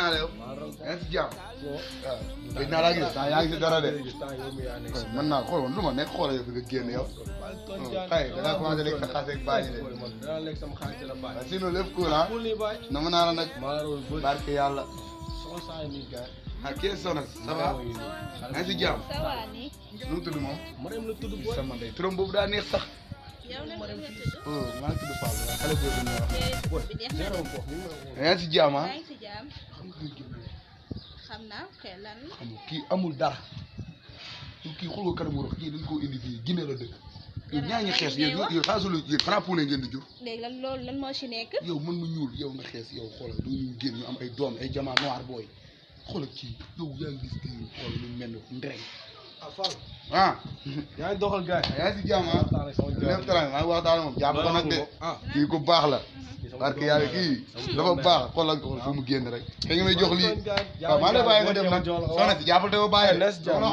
naa la yow. yaa ngi si jàmm. waaw gëj naa laa gis yaa ngi si dara de. mën naa xool lu ma nekk xoolal yow fi nga génn yow. xëy da ngaa commencé léegi sa xaas rek bàyyi de. waaw sinon lépp cool ah. na ma naa la nag. barke yàlla. ah kii soxna ça va. yaa ngi si jàmm. nu mu tudd moom. sama ndey turam boobu daa neex sax. maa ngi tudd Fall xale boobu ñu wax. yaa ngi si jàmm ah. xam naa xel lan la. xam nga kii amul dara kii xooloo kanamu rox kii dañ koo indi fii Guinée la dëkk. yow ñaa ngi xees yow xaasul yéen xanaa puune ngeen di jur. léegi lan loolu lan moo ci nekk. yow mën ma ñuul yow nga xees yow xoolal doo ñu génn ñu am ay doom ay jamaa noir booy xoolal kii yow yaa ngi gis kii xool lu mel ne ndereng. ah Fall. ah. yaa ngi doxal gars yi. yaa ngi si jàmm ah. lépp tara maa ngi waxtaan moom jàpp ko nag de. kii ku baax la. parce que yàlla kii dafa baax xoolal ko fu mu génn rek. te nga may jox lii waaw maa ngi lay bàyyi nga dem nag soxna si jàppal te ba bàyyi la.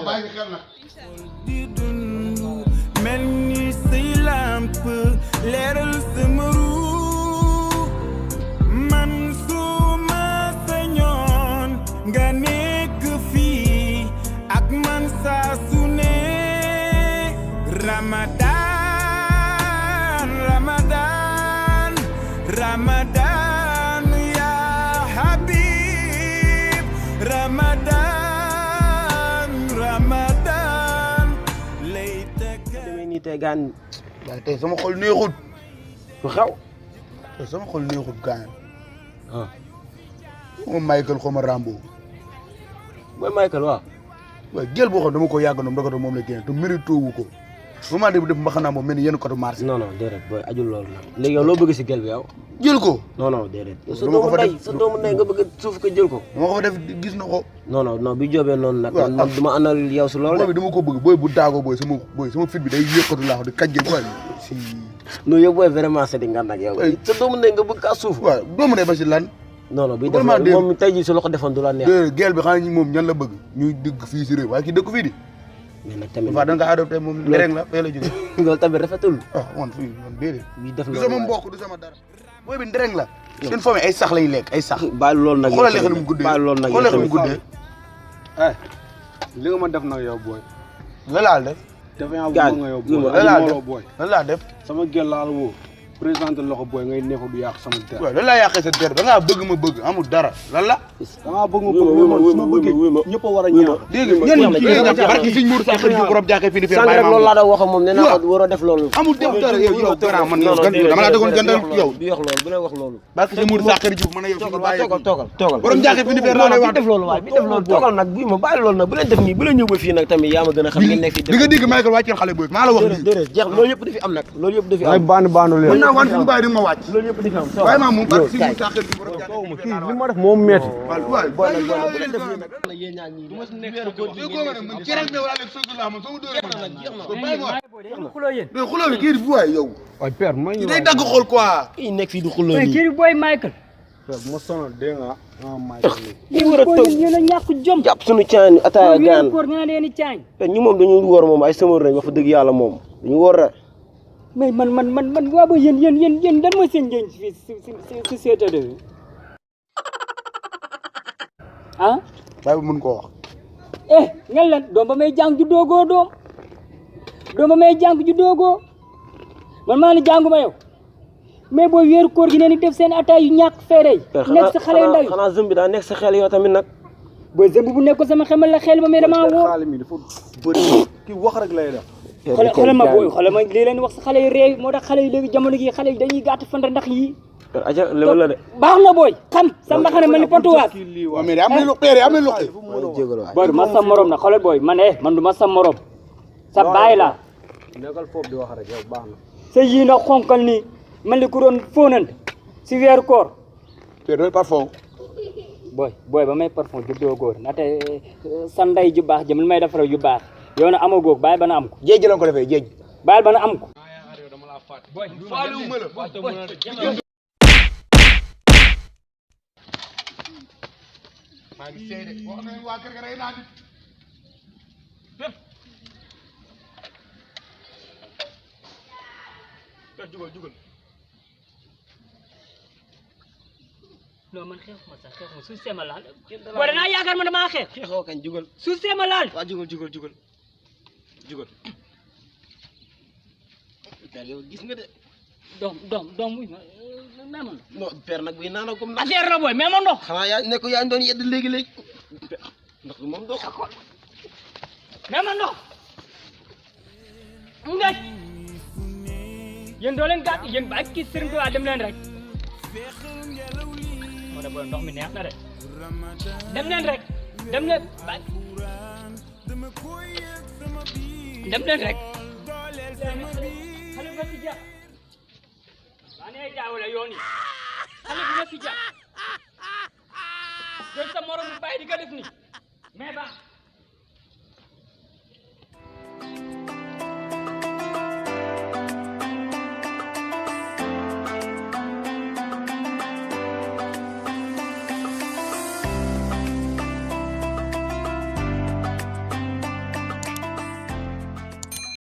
bàyyi xel na. mel ni say lamp leeral sama ruux man suma sañoon nga nekk fii ak man saa su ne Ramadan Ramadan Ramadan ya Habib Ramadan Ramadan nii tey gaan waaye tey sama xol neexut. lu xew. tey sama xol neexut gaan. moom Michael xaw ma Rambo. mooy Michael waaw. waaye gel boo xam dama ko yàgg noonu ndekete moom la génne te mérito wu ko. moment de bu def mbaxana moom mel ni yenn côté marché. non non déedéet booy ajul loolu nag. léegi yow loo bëgg si gel bi yow. jël ko. non non déedéet. sa doomu ndey nga bëgg suuf ko jël ko. dama ko fa def gis na ko. non non non bi jóobee noonu nag. man man dama àndal yow si loolu booy bi dama ko bëgg booy bu daagoo booy sama fit bi day yëkkatu laa ko di kàjjee quoi. si. non yow booy vraiment c'est di nga nag yow. sa doomu ndey nga bëgg kaa suuf. waaw doomu ndey ba si lan. non non bi def moom tey jii su la ko defoon du la neex. gel bi xanaa moom ñan la bëgg ñuy dëgg fii si réew waaye kii dëkk fii di. mais nag tamit da nga adopté moom ndereng la fee la jógee. loolu tamit rafetul. ah man fii man déedéet. bi def du sama mbokk du sama dara. booy bi ndereng la. seen famille ay sax lay lekk ay sax. bàyyi loolu nag xoolal xel mu guddee bàyyi loolu nag xoolal xel mu guddee. li nga ma def nag yow booy. la laal def. dafa yaa bëgg nga yow booy. la laal def la laa def. sama gel laal woo présenté loxo booy ngay neexu du yàq sama der. waaw lan laa yàqee sa der da ngaa bëgg ma bëgg amul dara lan la. da ngaa bëgg ma bëgg su ma bëggee ñëpp a war a ñaax. dégg nga ñenn ñi barki Sëñ Mourou Sakho Diouf borom jàkkee fii di fee rek loolu laa doon wax moom nee naa ko war a def loolu. amul def dara yow grand man yow dama laa dëggoon gandal yow. du wax loolu bu lay wax loolu. barki Sëñ Mourou Sakho Diouf man yow fi nga bàyyi toogal borom jàkkee fii di fee laa lay wax def loolu waay bi def loolu toogal nag bu ma bàyyi loolu nag bu leen def nii bu leen ñëw ba fii nag tamit yaa ma gën a xam ngeen nekk fii. di nga dégg Michael wàcceel xale booy maa la wax lii. déedéet jeex loolu yëpp du fi am nag loolu yëpp du fi am. ay baanu leen. mën naa wan fi mu bàyyi di ma wàcc. loolu yëpp du fi am waaye maa moom barki Sëñ Mourou Sakho Diouf borom jàkkee kii li ma def moom metti. waay boy nag bu leen def nii nag yéen ñaar ñii xuloo kii bu waay yow. waay père ma ñu day dagg xool quoi. kii nekk fii du xuloo nii. kii booy Michael. père bu ma sonal dégg nga Michael. ñu war a toog yéen a ñàkk jom. jàpp suñu caan ataaya gaan koor nga leen di caañ. ñu moom dañu woor moom ay sëmër lañ wax fa dëgg yàlla moom dañu woor rek. mais man waa ba yéen dan mooy seen njëriñ fii si CTD bi ah. waaye bu mën koo wax. ngeen leen doom ba may jàng ju doogoo doom ba may jàng ju doogoo man maa ne jànguma yow mais booy weeru koor gi ne ni def seen ataay yu ñàkk feere yi. nekk sa xale yu ndaw yi xanaa zëm bi daa nekk sa xel yow tamit nag. booy zëm bu nekkoon sama xemal la xel ma mais damaa wóor. xaalis mi dafa bëri kii wax rek lay def. xoolal ma booy xoolal ma lii leen wax sa xale yi réew moo tax xale yi léegi jamono gi xale yi dañuy gàtt fan ndax yii. aja léwal la de. baax na booy xam sa mbaxane ma ni potuwaat. waaw mais am na lu xeere am na lu xeere. booy du ma sa morom na xoolal booy man man du ma sa morom sa baay la. nekkal foofu di wax rek yow baax na. sa yii na xonkal nii man li ku doon fóonante si weeru koor. te doy parfum. booy ba may parfum juddoo góor ndaxte sa ndey ju baax jëm li may defar ju baax yow na amoo góog bàyyi ba na am ko. jéej la ko defee jéej. bàyyi ba na am ko. maa ngi seede wax nañu waa kër ga rey naa nit jugal non man xeexuma sax xeexuma suuf see ma laal boo danaa yaakaar man damaa xeex xeexoo kañ jugal suuf see ma laal waa jugal père yow gis nga de doom wuy ma mais man non père nag buy naanoo comme nag affaire la booy mais ma ndox xanaa yaa ne ko yaa doon yedd léegi ndox bi moom doo ko mais ma ndox ngaj yéen doo leen gàtt yéen ba kii sëriñ bi waa dem leen rek moo ne booy ndox mi neex na de dem leen rek dem leen ba dem leen rek xale ba fi ja waa ne jaawale yoon yi xale bi ma fi ja jël sa morom bu bàyyi di ko def ni mais ba